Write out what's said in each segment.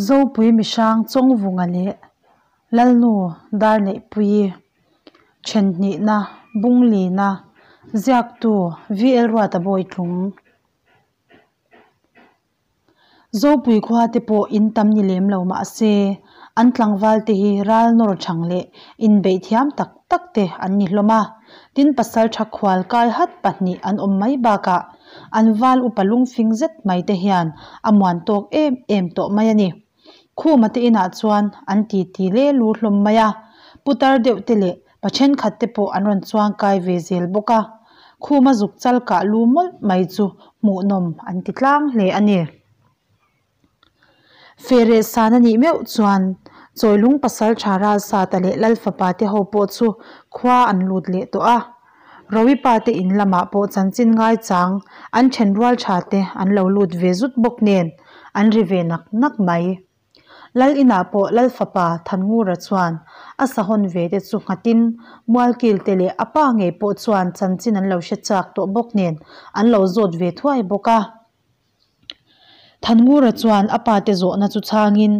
Zopui mihrang Chawngvunga leh Lalnu Darneihpuii thenhnihna Bunglina ziaktu VL Ruata Bawitlung. Zopui khua te pawh in tam ni lem lo mah se, an tlangval te hi ral nawr chang leh inbeih thiam tak tak te an ni hlawm a. Tin pasal tha khual kai hat pahnih an awm mai bakah an val upa lungfing zet mai te hian a muan tawk em em tawh mai a ni. Khuma te inah chuan an ti ti le lu hlawm mai a, putar deuh te leh pa thenkhat te pawh an rawn chuang kai ve zel bawk a. Khuma zuk chal kah lu mawlh mai chu hmuhnawm an ti tlang hle a ni. Fereh san a nih meuh chuan Chawilung pasal tha Ralsata leh Lalfapa te ho pawh chu khua an lut leh tawh a. Rowipa te in lamah pawh chanchin ngaichang an then rual tha te an lo lut ve zut bawk nen an ri ve nak nak mai. Lal inah pawh Lalfapa Thanngura chuan a sahawn ve te chu nghatin Mualkil te leh a pa ngei pawh chuan chanchin an lo hre chak tawh bawk nen an lo zawt ve thuai bawk a. Thanngura chuan a pa te zawhna chu chhangin,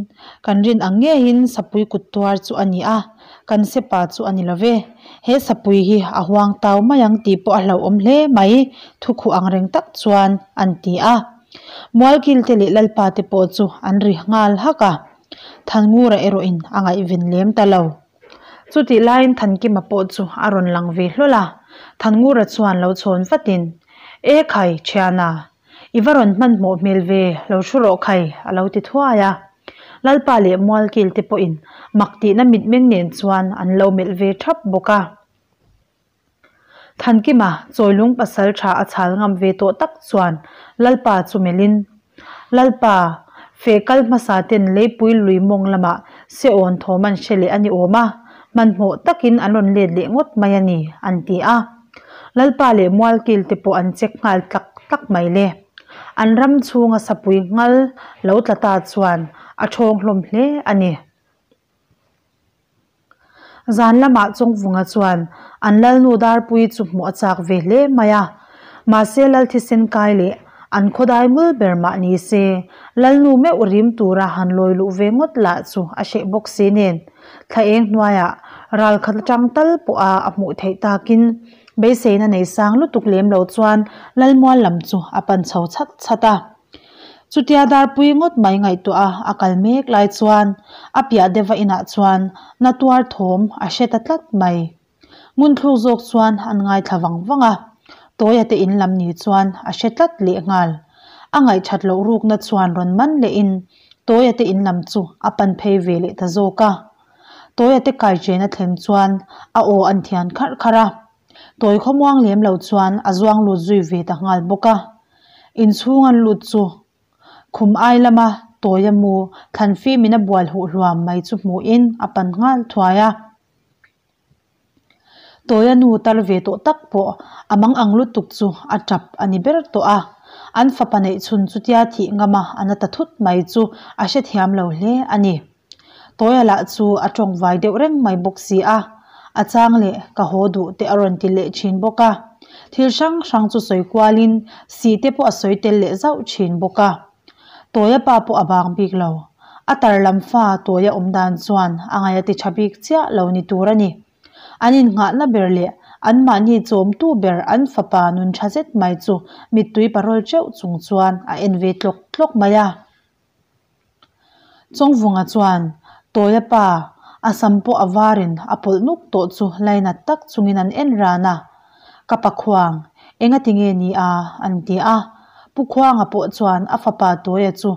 Kan rin ang ngeiin sapui kut tuar chu a ni a, kan sepa chu a ni lo ve. He sapui hi a huang tau mai ang tih pawh a hlauhawm hle mai, thukhuh ang reng tak chuan an ti a. Mualkil te leh Lalpa te pawh chu an ri nghal hak a, Thanngura erawhin a ngaihven lem ta lo. Chutih laiin Thankima pawh chu a rawn lang ve hlawl a, Thanngura chuan lo chhawn vatin, E khai, thiana, i va rawn hmanhmawh hmel ve, lo thu rawh khai, a lo ti thuai a. Lalpa leh Mualkil te pawhin mak tihna mitmeng nen chuan an lo melh ve thap bawk a. Thankima, Chawilung pasal tha a chhal ngam ve tawh tak chuan Lalpa chu melhin, Lalpa, feh kal hmasa ten leipui lui mawng lamah se awn thawm an hre leh a ni awm a, hmanhmawh takin an rawn let leh ngawt mai a ni, an ti a. Lalpa leh Mualkil te pawh an check nghal tlak tlak mai le. An ram chhunga sapui nghal lo tla ta chuan a thawng hlawm hle a ni. Zan lamah Chawngvunga chuan an Lalnu Darpui chu hmuh a chak ve hle mai a. Mahse Lal thisen kai leh an khawdai mul ber mah ni se, Lalnu meuh rim tura han lawi luh ve ngawt lah chu a hreh bawk si nen, thla eng hnuaiah ral khat atang tal pawha a hmuh theih takin beiseina nei sang lutuk lem lo chuan Lalmual lam chu a pan chho chhat chhat a. Chutia darpui ngawt mai ngaihtuah a a kal mek lai chuan a piah deuha inah chuan na tuar thawm a hre ta tlat mai. Ngunthluk zawk chuan an ngaithla vang vang a, Tawia te in lam ni chuan a hre tlat lehnghal. A ngaihthat loh rukna chuan rawn man lehin Tawia te in lam chu a pan phei ve leh ta zawk a. Tawia te kaichena thlen chuan a aw an thian kharh kharh a. Tawi khawmuang lem lo chuan a zuang lut zui ve ta nghal bawk a. Inchhung an lut chu khum ai lama tawia mu thlan fim in a bual huh hluam mai chu hmuhin a pan nghal thuai a. Tawia nu tar ve tawh tak pawh a mang ang lutuk chu a tap a ni ber tawh a. An fapa neih chhun chutia thih ngama a na ta thut mai chu a hrethiam lo hle a ni. Tawia lah chu a tawngvai deuh reng mai bawk si a, a chang leh ka haw duh te a rawn ti leh thin bawk a. Thil hrang hrang chu sawi kualin sih te pawh a sawi tel leh zauh thin bawk a. Tawia pa pawh a bang bik lo. A tar lam fa Tawia awm dan chuan a ngaih a ti tha bik chiah lo ni tur a ni. An innghahna ber leh anmahni chawmtu ber an fapa nun tha zet mai chu mittui parawl teuh chung chuan a en ve tlawk tlawk mai a. Chawngvunga chuan Tawia pa a sam pawh a varin a pawlh nuk tawh chu lainat tak chungin an en ran a, Ka pa Khuang, enga ti nge ni a? an ti a. Pu Khuanga pawh chuan a fapa Tawia chu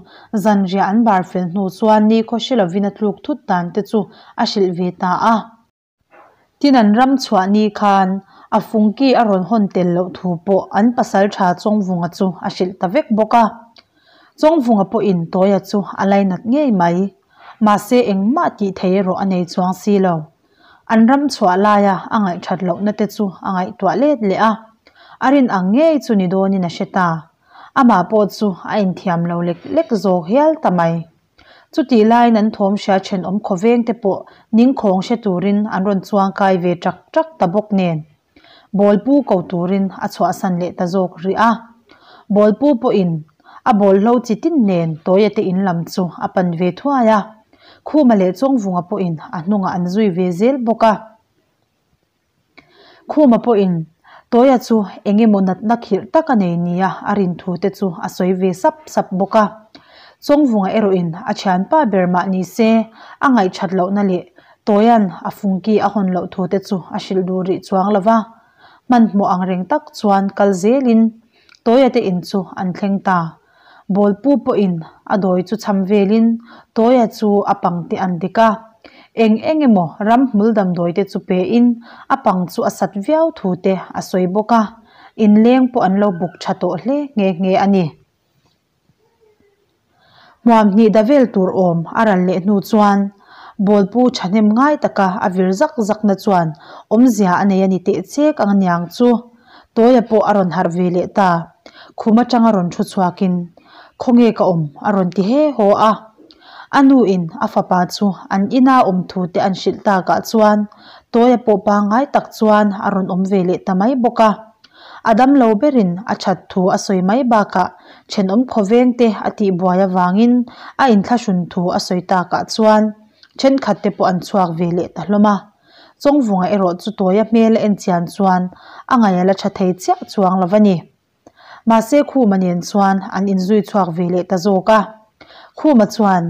zanriah an bar fel hnu chuan nikhaw hre lovin a tluk thut dan te chu a hrilh ve ta a. Tin an ram chhuah ni khan a fungki a rawn hawn tel loh thu pawh an pasal tha Chawngvunga chu a hrilh ta vek bawk a. Chawngvunga pawhin Tawia chu a lainat ngei mai. Mahse engmah tih thei erawh a nei chuang si lo. An ram chhuah laia a ngaihthat lohna te chu a ngaihtuah let leh a. A rin ang ngei chu ni dawnin a hre ta. Amah pawh chu a inthiam lo lek lek zawk hial ta mai. Chutih laiin an thawm hria thenawm khawveng te pawh ningkhawng hre turin an rawn chuang kai ve ṭak ṭak ta bawk nen Bawlpu ko turin a chhuahsan leh ta zawk rih a. Bawlpu pawhin A bawlhlo chi tin nen Tawia te in lam chu a pan ve thuai a. Khuma leh Chawngvunga pawhin a hnungah an zui ve zel bawk a. Khuma pawhin Tawia chu eng emaw natna khirh tak a nei nia a rin thu te chu a sawi ve sap sap bawk a. Chawngvunga erawhin a thianpa ber mah ni se a ngaihthat lohna leh Tawia'n a fungki a hawn loh thu te chu a hrilh duh rih chuang lo va. Hmanhmawh ang reng tak chuan kal zelin Tawia te in chu an thleng ta. Bawlpu pawhin a dawi chu cham velin Tawia chu a pang te an dik a. Eng eng emaw ramhmul damdawi te chu pein a pang chu a sat viau thu te a sawi bawk a, inleng pawh an lo buk tha tawh hle nghe nghe a ni. Hmuam hnih da vel tur awm a ral leh hnu chuan Bawlpu thahnem ngai taka a vir zak zakna chuan awmzia a nei a ni teh chek ang aniang chu. Tawia pawh a rawn harh ve leh ta. Khum atanga rawn thu chhuakin, Khawnge ka awm? a rawn ti he haw a. A nuin a fapa chu an ina awm thu te an hrilh takah chuan Tawia pawh pangngai tak chuan a rawn awm ve leh ta mai bawk a. A damlo berin a that thu a sawi mai bakah thenawm khawveng te a tihbuai avangin a inthlahrun thu a sawi takah chuan thenkhat te pawh an chhuak ve leh ta hlawm a. Chawngvunga erawh chu tawia hmel a en chian chuan a ngaih a la tha thei chiah chuang lo va ni. Mahse Khuma nen chuan an inzui chhuak ve leh ta zawk a. Khuma chuan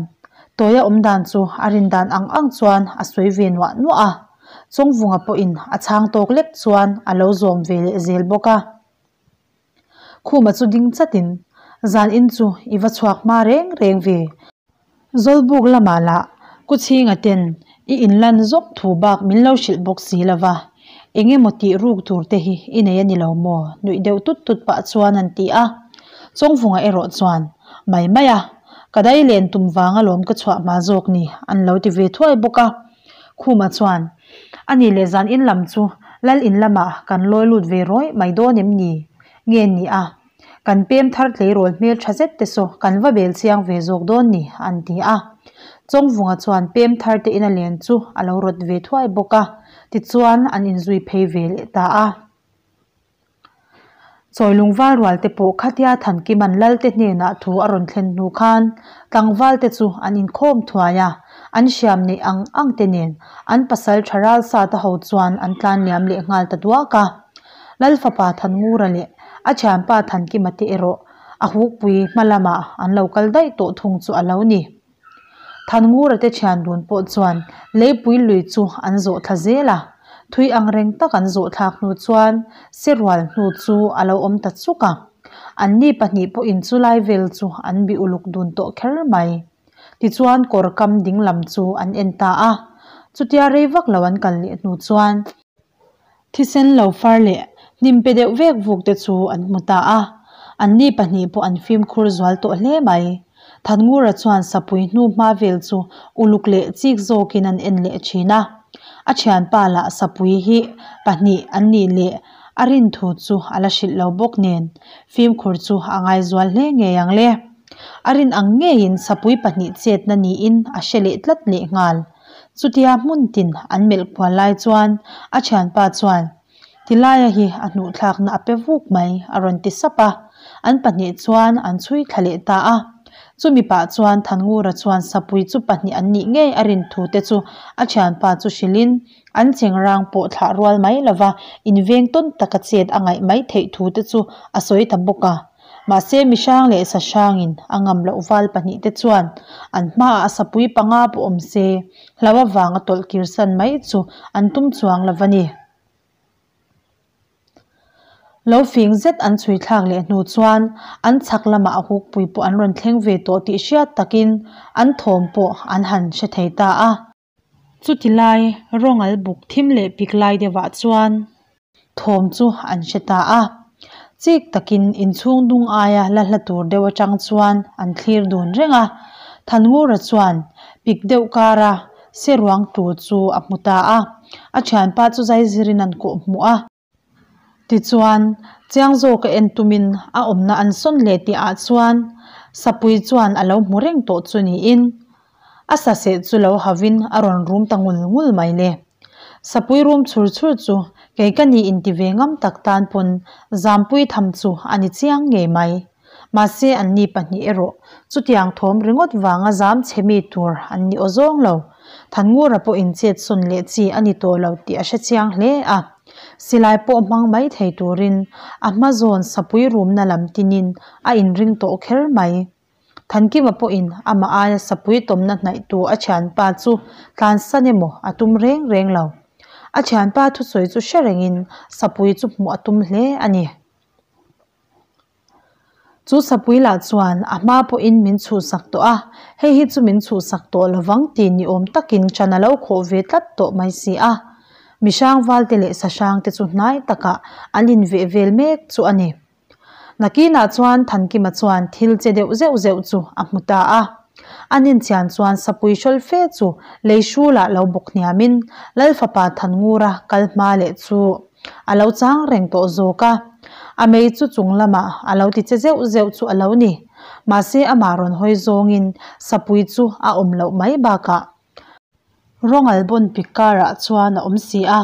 tawia awmdan chu a rindan ang ang chuan a sawi ve nuah nuah a. Chawngvunga pawhin a chhang tawk lek chuan a lo zawm ve leh zel bawk a. Khuma chu ding chatin, Zan in chu i va chhuak hma reng reng ve. Zawlbuk lamah lah Kuchhinga ten i inlan zawk thu bak min lo hrilh bawk si lo va, eng emaw tih ruk tur te hi i nei a ni lo maw? nuih deuh tut tut pah chuan an ti a. Chawngvunga erawh chuan, Mai mai a, ka dai len tum vang alawm ka chhuah hma zawk ni an lo ti ve thuai bawk a. Khuma chuan, A nih leh zan in lam chu Lal in lamah kan lawi lut ve rawih mai dawn em ni? Nge ni a, kan pem thar tleirawl hmel tha zet te saw kan va bel chiang ve zawk dawn ni, an ti a. Chawngvunga chuan pem thar te ina len chu a lo rawt ve thuai bawk a, tichuan an inzui phei ve leh ta a. Chawilung valrual te pawh khatia Thankiman Lalte hnenah thu a rawn thlen hnu khan tlangval te chu an inkhawm thuai a, an hriam neih ang ang te nen an pasal tha ralsa ta ho chuan an tlan liam leh nghal ta duak a. Lal fapa Thanngura leh a thianpa Thankima te erawh a hukpui hma lamah an lo kal daih tawh thung chu a lo ni. Thanngura te thian dun pawh chuan leipui lui chu an zawh thla zel a, thui ang reng tak an zawh thlak hnu chuan serual hnu chu a lo awm ta chuk a. Anni pahnih pawhin chu lai vel chu an bih uluk dun tawh kher mai. Tichuan kawr kam ding lam chu an en ta a, chutia rei vak lo an kal leh hnu chuan, Thisen lo far leh hnim pe deuh vek vuk te chu an hmu ta a, anni pahnih pawh an fimkhur zual tawh hle mai. Thanngura chuan sapui hnu hma vel chu uluk leh chik zawkin an en leh thin a, a thianpa lah sapui hi pahnih an nih leh a rin thu chu a la hrilh lo bawk nen fimkhur chu a ngaizual hle ngei ang le. A rin ang ngeiin sapui pahnih chetna niin a hre leh tlat leh nghal. Chutia hmun tin an melh kual lai chuan a thianpa chuan, Tilaia hi a hnuhthlakna a pe vuk mai, a rawn ti sap a. An pahnih chuan an chhui thla leh ta a. Chumi pah chuan Thanngura chuan sapui chu pahnih an nih ngei a rin thu te chu a thianpa chu hrilhin an chengrang pawh thlah rual mai lova inveng tawn taka chet a ngaih mai theih thu te chu a sawi ta bawk a. Mahse, mihrang leh sahrangin a ngam loh val pahnih te chuan an hmaah a sapui panga pawh awm se, hlau avanga tawlh kirsan mai chu an tum chuang lo va ni. Lo fing zet an chhui thlak leh hnu chuan an chhak lamah a hukpui pawh an rawn thleng ve tawh tih hriat takin an thawm pawh an han hre thei ta a. Chuti lai rawngal buk thim leh pik lai deuhah chuan thawm chu an hre ta a. Chik takin inchhung dung aia la hla tur deuh atang chuan an thlir dun reng a. Thanngura chuan pik deuh kara se ruang tur chu a hmu ta a. A thianpa chu zaizirin an kawh hmuh a. Tichuan, chiang zawka en tumin a awmna an sawn leh tihah chuan Sapui chuan a lo hmu reng tawh chu niin a saseh chu lo havin a rawn rum ta ngul ngul mai le. Sapui rum chhur chhur chu kei ka ni inti ve ngam tak tan pawn zampui tham chu a ni chiang ngei mai. Mahse anni pahnih erawh chutiang thawm ringawt vanga zam chhe mi tur an ni awzawng lo. Thanngura pawhin chet sawn leh chi a ni tawh lo tih a hre chiang hle a. Silai pawh hmang mai thei turin a hma zawn sapui rumna lam tinin a inring tawh kher mai. Thankima pawhin amah aia sapui tawmna hnaihtu a thianpa chu tlansan emaw a tum reng reng lo. A thianpa thusawi chu hre rengin sapui chu hmuh a tum hle a ni. Chu sapui lah chuan a hma pawhin min chhuhsak tawh a, hei hi chu min chhuhsak tawh lovang tih ni awm takin ṭan a lo khawh ve tlat tawh mai si a. Mihrang valte leh sahrangte chu hnai takah an inveh vel mek chu a ni. Nakinah chuan Thankima chuan thil che deuh zeuh zeuh chu a hmu ta a. A ninchian chuan sapui hrawl fe chu lei hrulah lo bawk hniamin Lalfapa Thanngura kal hma leh chu a lo chang reng tawh zawk a. A mei chu chung lamah a lo ti che zeuh zeuh chu a lo ni. Mahse amah rawn hawi zawngin sapui chu a awm loh mai bakah Rawngal bawn pik karah chuan a awm si a,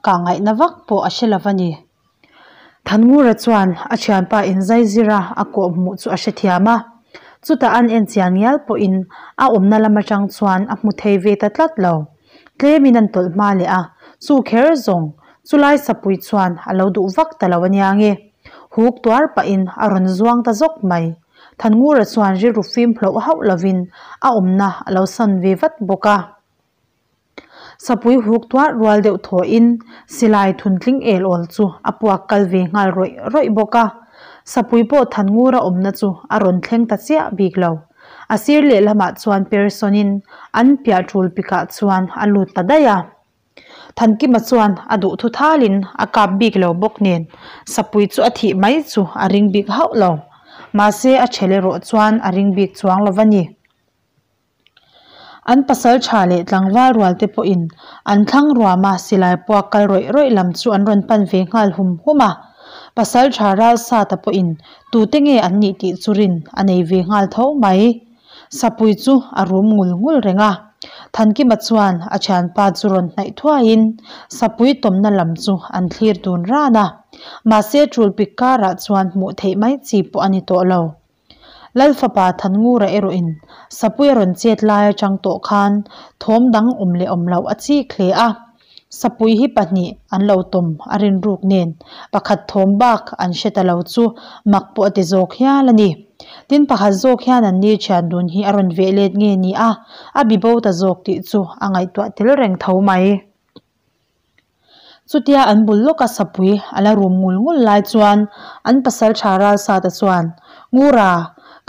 kah ngaihna vak pawh a hre lo va ni. Thanngura chuan a thianpa inzai zira a kawh hmuh chu a hrethiam a, chutah an en chian ngial pawhin a awmna lam atang chuan a hmu thei ve ta tlat lo. Tlemin an tawlh hma leh a, chu kher zawng chulai sapui chuan a lo duh vak ta lo ania nge. Huk tuar pahin a rawn zuang ta zawk mai. Thanngura chuan rilru fim hloh hauh lovin a awmna a lo san ve vat bawk a. Sapui huk tuar rual deuh thawhin silai thuntling el awl chu a puak kal ve nghal rawih rawih bawk a. Sapui pawh Thanngura awmna chu a rawn thleng ta chiah bik lo. A sir lehlamah chuan persawnin an piah tul pikah chuan a lut ta daih a. Thankima chuan a duh thu thalin a kap bik lo bawk nen sapui chu a thih mai chu a ring bik hauh lo. Mahse a chhel erawh chuan a ring bik chuang lo va ni. An pasal tha leh tlangval rual te pawhin an thlang ruama silai puak kal rawih rawih lam chu an rawn pan ve nghal hum hum a. Pasal tha ral sata pawhin tute nge an nih tih chu rin a nei ve nghal tho mai. Sapui chu a rum ngul ngul reng a. Thankima chuan a thianpa chu rawn hnaih thuaiin sapui tawmna lam chu an thlir dun ran a. Mahse tul pik karah chuan hmuh theih mai chi pawh a ni tawh lo. Lalfapa Thanngura erawhin sapui a rawn chet lai atang tawh khan thawm dang awm leh awm loh a chik hle a. Sapui hi pahnih an lo tawm a rinruk nen pakhat thawm bak an hre ta lo chu mak pawh a ti zawk hial a ni. Tin pakhat zawk hian an ni thian dun hi a rawn veh let nge ni a, a bibo ta zawk tih chu a ngaihtuah tel reng tho mai. Chutia an bul lawka sapui a la rum ngul ngul lai chuan an pasal tha Ralsata chuan, Ngura,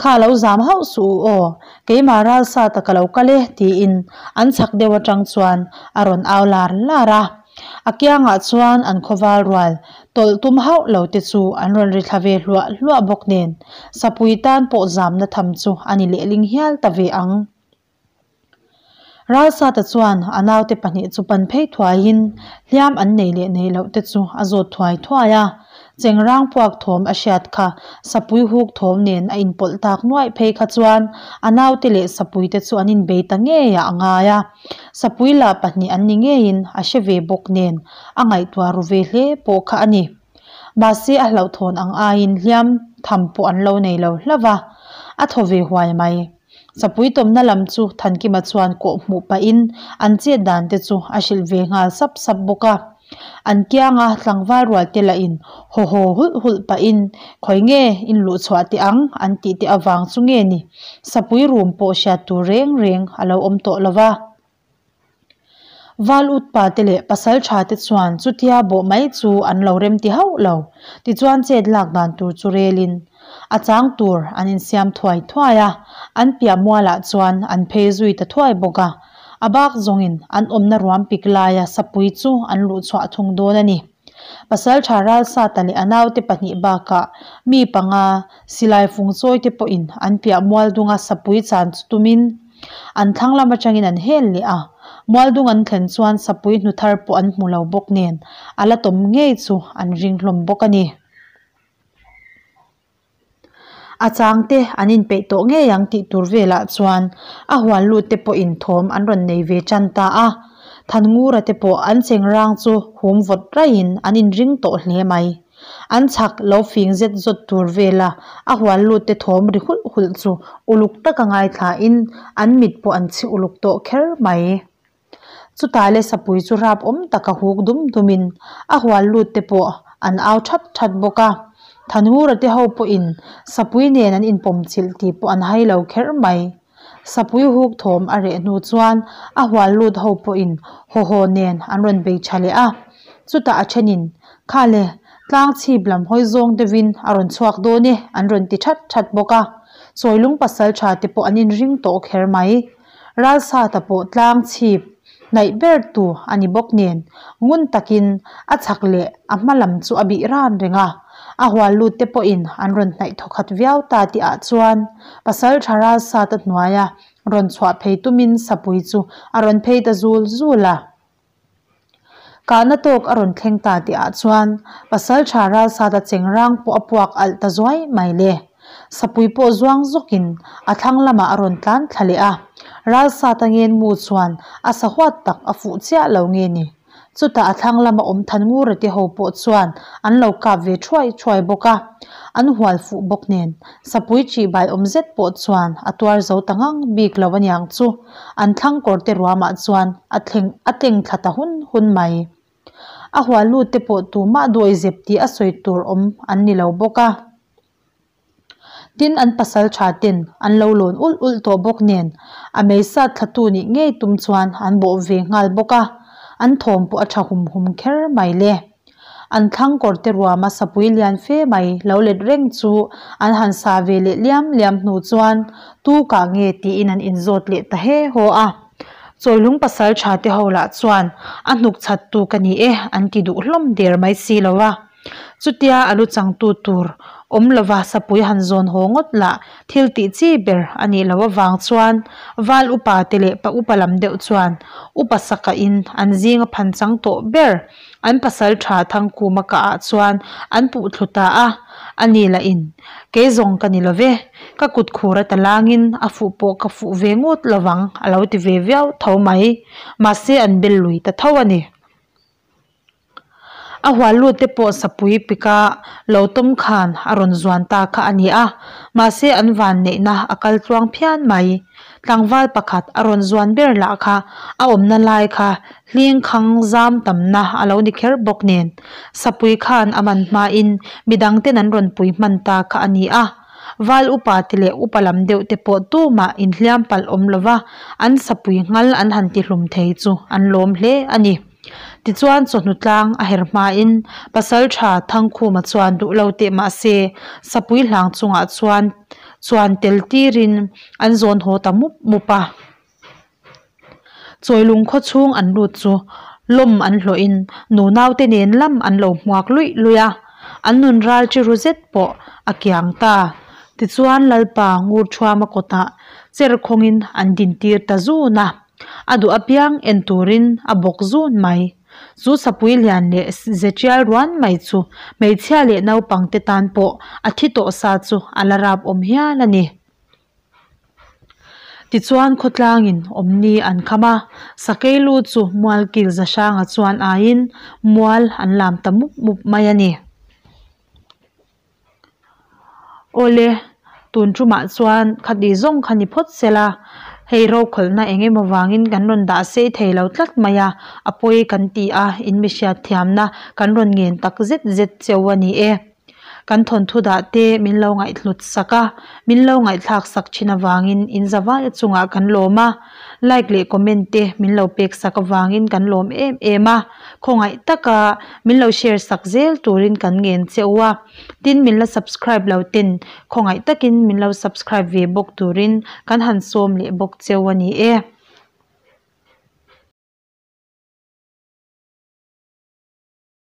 kha lo zam hauh suh u aw, keimah Ralsata ka lo kal e, tiin an chhak deuh atang chuan a rawn au lar lar a. A kiangah chuan an khawval rual tawlh tum hauh lo te chu an rawn ri thla ve hluah hluah bawk nen sapui tan pawh zamna tham chu a ni lehling hial ta ve ang. Ralsata chuan a naute pahnih chu pan phei thuaiin hliam an nei leh nei loh te chu a zawt thuai thuai a. Chengrang puak thawm a hriat kha sapui huk thawm nen a inpawlh tak nuaih phei kha chuan a naute leh sapui te chu an inbei ta ngei ah a ngai a. Sapui lah pahnih an ni ngeiin a hre ve bawk nen a ngaihtuah ru ve hle pawh kha a ni. Mahse a hlauhthawn ang aiin hliam tham pawh an lo nei lo hlauh a, a thaw ve huai mai. Chapui tawmna lam chu Thankima chuan kawh hmuh pahin an chet dan te chu a hrilh ve nghal sap sap bawk a. An kianga tlangval rual te lahin haw haw hulh hulh pahin khawi nge in luh chhuah teh ang an tih te avang chu nge ni Sapui rum pawh hriat tur reng reng a lo awm tawh lo va. Val ut pa te leh pasal tha te chuan chutia bawh mai chu an lo rem ti hauh lo. Tichuan chet lak dan tur chu relin a chang tur an insiam thuai thuai a, an piah mualah chuan an phei zui ta thuai bawk a. A bak zawngin an awmna ruam pik laia sapui chu an luh chhuah thung dawn a ni. Pasal tha Ralsata leh a naute pahnih bakah mi panga silai fung chawi te pawhin an piah mual dunga sapui chan chu tumin An thlang lam atangin an hel leh a, Mualdung an thlen chuan sapui hnu thar pawh an hmu lo bawk nen a la tawm ngei chu an ring hlawm bawk a ni. A changte an inpeih tawh ngei ang tih tur velah chuan a huan lut te pawhin thawm an rawn nei ve tan ta a, Thanngura te pawh an chengrang chu hum vawt raihin an inring tawh hle mai. An chhak lo fing zet zawt tur vela a hual lut te thawm ri hulh hulh chu uluk taka ngaithlain an mit pawh an chhi uluk tawh kher mai. Chutah le sapui chu rap awm taka huk dum dumin a hual lut te pawh an au that that bawk a. Thanhura te ho pawhin sapui nen an inpawm chilh tih pawh an hai lo kher mai. Sapui huk thawm a reh hnu chuan a hual lut ho pawhin haw haw nen an rawn bei tha leh a. Chutah a thenin, Kha le, tlang chhip lam hawi zawng deuhin a rawn chhuak dawn e an rawn ti that that bawk a. Chawilung pasal tha te pawh an inring tawh kher mai. Ralsata pawh tlang chhip hnaih ber tu a ni bawk nen ngun takin a chhak leh a hma lam chu a bih ran reng a, a hual lut te pawhin an rawn hnaih thawkhat viau ta tih ah chuan Pasaltha Ralsata hnuaia rawn chhuah phei tumin sapui chu a rawn phei ta zul zul a. Kahna tawk a rawn thleng ta tih ah chuan Pasaltha Ralsata chengrang pawh a puak alh ta zuai mai le. Sapui pawh zuang zawkin a thlang lamah a rawn tlan thla leh a, Ralsata ngenmu chuan a sahuat tak a fuh chiah lo nge ni. Chutah a thlang lama awm Thanngura te ho pawh chuan an lo kap ve thuai thuai bawk a, an hual fuh bawk nen Sapui ṭihbai awm zet pawh chuan a tuar zo ta ngang bik lo aniang chu an thlang kawr te ruamah chuan a thleng a tleng thla ta hun hun mai. A hual lut te pawh tumah dawihzep tih a sawi tur awm an ni lo bawk a. Tin, an pasal tha ten an lo lawn ulh ulh tawh bawk nen a meisat thlatu nih ngei tum chuan an bawh ve nghal bawk a, an thawm pawh a tha hum hum kher mai le. An thlang kawr te ruama sapui lian fe mai lo let reng chu an han sa ve leh liam liam hnu chuan tu kah nge tiin an inzawt leh ta he haw a. Chawilung pasal tha te ho lah chuan a hnuk chhat tu ka ni e an ti duh hlawm der mai si lo a. Chutia a lu changtu tur awm lova sapui han zawn haw ngawt lah thil tih chi ber a nih loh avang chuan Val upa te leh pa upa lam deuh chuan upa saka in an zinga phan chang tawh ber an pasal tha Thangkuma kah ah chuan an puh thlu ta a, a ni lah in kei zawng ka ni love ka kut khur a ta langin a fuh pawh ka fuh ve ngawt lovang a lo ti ve viau tho mai mahse an bel lui ta tho a ni. A hual lut te pawh sapui pika lo tawm khan a rawn zuan ta kha a ni a, mahse an van neihna a kal tluang phian mai. Tlangval pakhat a rawn zuan ber lah kha a awmna lai kha hling khang zam tamna a lo ni kher bawk nen sapui khan a man hmain midang ten an rawn pui hman ta kha a ni a. Val upa te leh upa lam deuh te pawh tumah inhliam palh awm lova an sapui nghal an han tihlum thei chu an lawm hle a ni. Tichuan chawhnu tlang a her hmain Pasalṭha Thangkhuma chuan duh lo teh mah se Sapui hlang chungah chuan chuan tel tirin an zawn haw ta mup mup a. Chawilung khaw chhung an lut chu lawm an hlawhin nunaute nen lam an lo hmuak luih luih a, an nun ral chi ru zet pawh a kiang ta. Tichuan Lalpa Ngurṭhuama kawtah cher khawngin an dintir ta zun a. A duh apiang en turin a bawk zun mai. Chu sapui lian leh ze tial ruan mai chu hmeichhia leh naupang te tan pawh a thi tawh sa chu a la rap awm hial a ni. Tichuan khawtlangin awmni an kham a, sakei lu chu mualkil za hranga chuan aiin mual an lam ta mup mup mai a ni. Awle, tun tumah chuan khati zawng kha ni phawt sela, hei rokhawlhna eng emaw vangin kan rawn dah sei thei lo tlat mai a, a pawi kan ti a, in mi hriatthiamna kan rawn ngen tak zet zet cheu a ni e. Kan thawnthu dah te min lo ngaihhlut sak a, min lo ngaihthlak sak thin avangin in zavaia chungah kan lawm a, like leh comment te min lo pek sak avangin kan lawm em em a. Khawngaih taka min lo share sak zel turin kan ngen che u a, tin min la subscribe lo ten khawngaih takin min lo subscribe ve bawk turin kan han sawm leh bawk cheu a ni e.